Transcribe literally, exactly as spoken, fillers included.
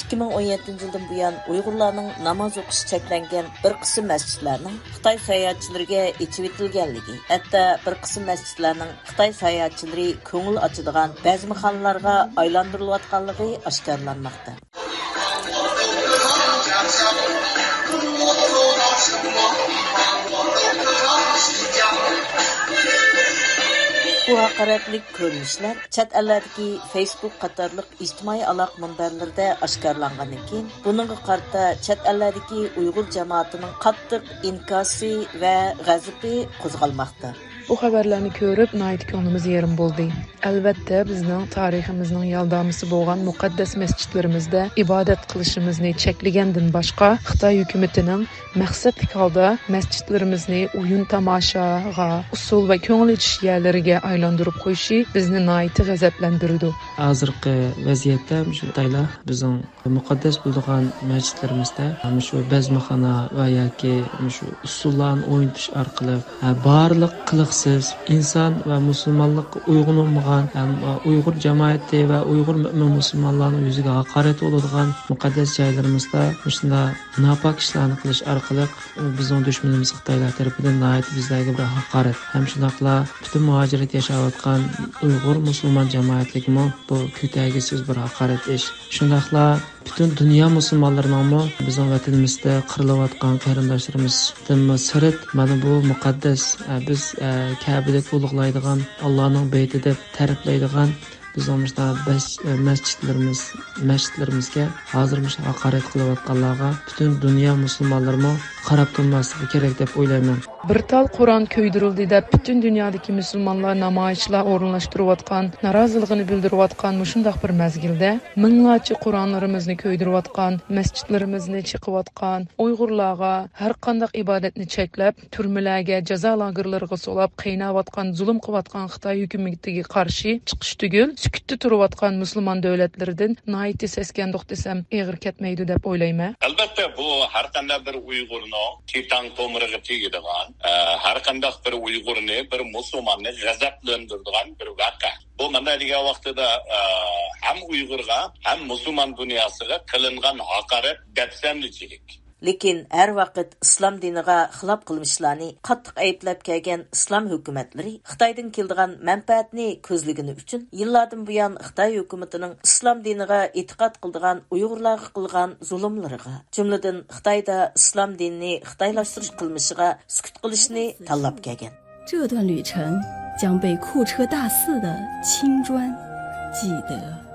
ئىككى مىڭ ئون يەتتىنچى يىلدىن بۇيان ئۇيغۇرلارنىڭ ناماز ئوقۇشى چەكلەنگەن بىر قىسىم مەسچىتلەرنىڭ خىتاي ساياھەتچىلىرىگە ئېچىۋېتىلگەنلىكى، ھەتتا بىر قىسىم مەسچىتلەرنىڭ خىتاي ساياھەتچىلىرى كۆڭۈل ئاچىدىغان بەزمىخانىلارغا ئايلاندۇرۇلۇۋاتقانلىقى ئاشكارىلانماقتا. بۇ ھاقارەتلىك كۆرۈنۈشلەر چەت ئەللەردىكى فېيسبۇك قاتارلىق ئىجتىمائىي ئالاقە مۇنبەرلىرىدە ئاشكارىلانغاندىن كېيىن، بۇنىڭغا قارىتا چەت ئەللەردىكى ئۇيغۇر جامائىتىنىڭ قاتتىق ئىنكاسى ۋە غەزىپى قوزغالماقتا. بۇ خەۋەرلەرنى كۆرۈپ، ناھايىتى كۆڭلىمىز يېرىم بولدى. ئەلۋەتتە، بىزنىڭ تارىخىمىزنىڭ يالدامىسى بولغان مۇقەددەس مەسچىتلىرىمىزدە ئىبادەت قىلىشىمىزنى چەكلىگەندىن باشقا، خىتاي ھۆكۈمىتىنىڭ مەقسەتلىك ھالدا مەسچىتلىرىمىزنى ئويۇن تاماشاغا، ئۇسسۇل ۋە كۆڭۈل ئېچىش يەرلىرىگە ئايلاندۇرۇپ قويۇشى بىزنى ناھايىتى غەزەپلەندۈرىدۇ. ھازىرقى ۋەزىيەتتە مۇشۇ خىتايلار بىزنىڭ مۇقەددەس بولىدىغان مەسچىتلىرىمىزدە مۇشۇ بەزمىخانا ۋە ياكى مۇشۇ ئۇسسۇللارنى ئوينىتىش ئارقىلىق، ھە، بارلىق قىلىقسىز ئىنسان ۋە مۇسۇلمانلىققا ئۇيغۇن بولمىغان، ھەم ئۇيغۇر جامائىتى ۋە ئۇيغۇر مۆمىن مۇسۇلمانلارنىڭ يۈزىگە ھاقارەت بولىدىغان مۇقەددەس جايلىرىمىزدا مۇشۇنداق ناپاك ئىشلارنى قىلىش ئارقىلىق، ئۇ بىزنىڭ دۈشمىنىمىز خىتايلار تەرىپىدىن ناھايىتى بىزلەرگە بىر ھاقارەت. ھەم شۇنداقلا پۈتۈن مۇھاجىرەت ياشاۋاتقان ئۇيغۇر مۇسۇلمان جامائەتلىكىمۇ بۇ كۆتەرگۈسىز بىر ھاقارەت ئىش. شۇنداقلا پۈتۈن دۇنيا مۇسۇلمانلىرىنىڭمۇ بىزنىڭ ۋەتىنىمىزدە قىرىلىۋاتقان قېرىنداشلىرىمىزدىنمۇ سىرت، مانا بۇ مۇقەددەس، ئە، بىز، ئە، كەبىدەك ئۇلۇغلايدىغان ئاللانىڭ بېيتى دەپ تەرىپلەيدىغان بىزنىڭ مۇشۇنداق بەش-، ئە، مەسچىتلىرىمىز، مەسچىتلىرىمىزگە ھازىر مۇشۇ ھاقارەت قىلىۋاتقانلارغا پۈتۈن دۇنيا مۇسۇلمانلىرىمۇ قاراپ تۇرماسلىقى كېرەك دەپ ئويلايمەن. بىر تال قۇرئان كۆيدۈرۈلدى دەپ، پۈتۈن دۇنيادىكى مۇسۇلمانلار نامايىشلار ئورۇنلاشتۇرۇۋاتقان، نارازىلىقىنى بىلدۈرۈۋاتقان مۇشۇنداق بىر مەزگىلدە، مىڭلارچە قۇرئانلىرىمىزنى كۆيدۈرۈۋاتقان، مەسچىتلىرىمىزنى چېقىۋاتقان، ئۇيغۇرلارغا ھەرقانداق ئىبادەتنى چەكلەپ، تۈرمىلەرگە، جازا لاگېرلىرىغا سولاپ قىيناۋاتقان، زۇلۇم قىلىۋاتقان خىتاي ھۆكۈمىتىگە قارشى چىقىش تۈگۈل، سۈكۈتتە تۇرۇۋاتقان مۇسۇلمان دۆلەتلىرىدىن ناھايىتى سەسكەندۇق دېسەم، ئېغىر كەتمەيدۇ دەپ ئويلايمەن. ئەلۋەتتە، بۇ ھەرقانداق بىر ئۇيغۇرنىڭ تىرناق تومۇرىغا تېگىدىغان، ئە، ھەرقانداق بىر ئۇيغۇرنى، بىر مۇسۇلماننى غەزەپلەندۈرىدىغان بىر ۋەقە. بۇ مەن دېگەن ۋاقتىدا، ئە، ھەم ئۇيغۇرغا، ھەم مۇسۇلمان دۇنياسىغا قىلىنغان ھاقارەت، دەپسەندىچىلىك. لېكىن ھەر ۋاقىت ئىسلام دىنىغا خىلاپ قىلمىشلارنى قاتتىق ئەيىبلەپ كەلگەن ئىسلام ھۆكۈمەتلىرى خىتايدىن كېلىدىغان مەنپەئەتنى كۆزلىگىنى ئۈچۈن يىللاردىن بۇيان خىتاي ھۆكۈمىتىنىڭ ئىسلام دىنىغا ئېتىقاد قىلىدىغان ئۇيغۇرلارغا قىلغان زۇلۇملىرىغا، جۈملىدىن خىتايدا ئىسلام دىنىنى خىتايلاشتۇرۇش قىلمىشىغا سۈكۈت قىلىشنى تاللاپ كەلگەن. 这段旅程将被库车大肆的青砖记得。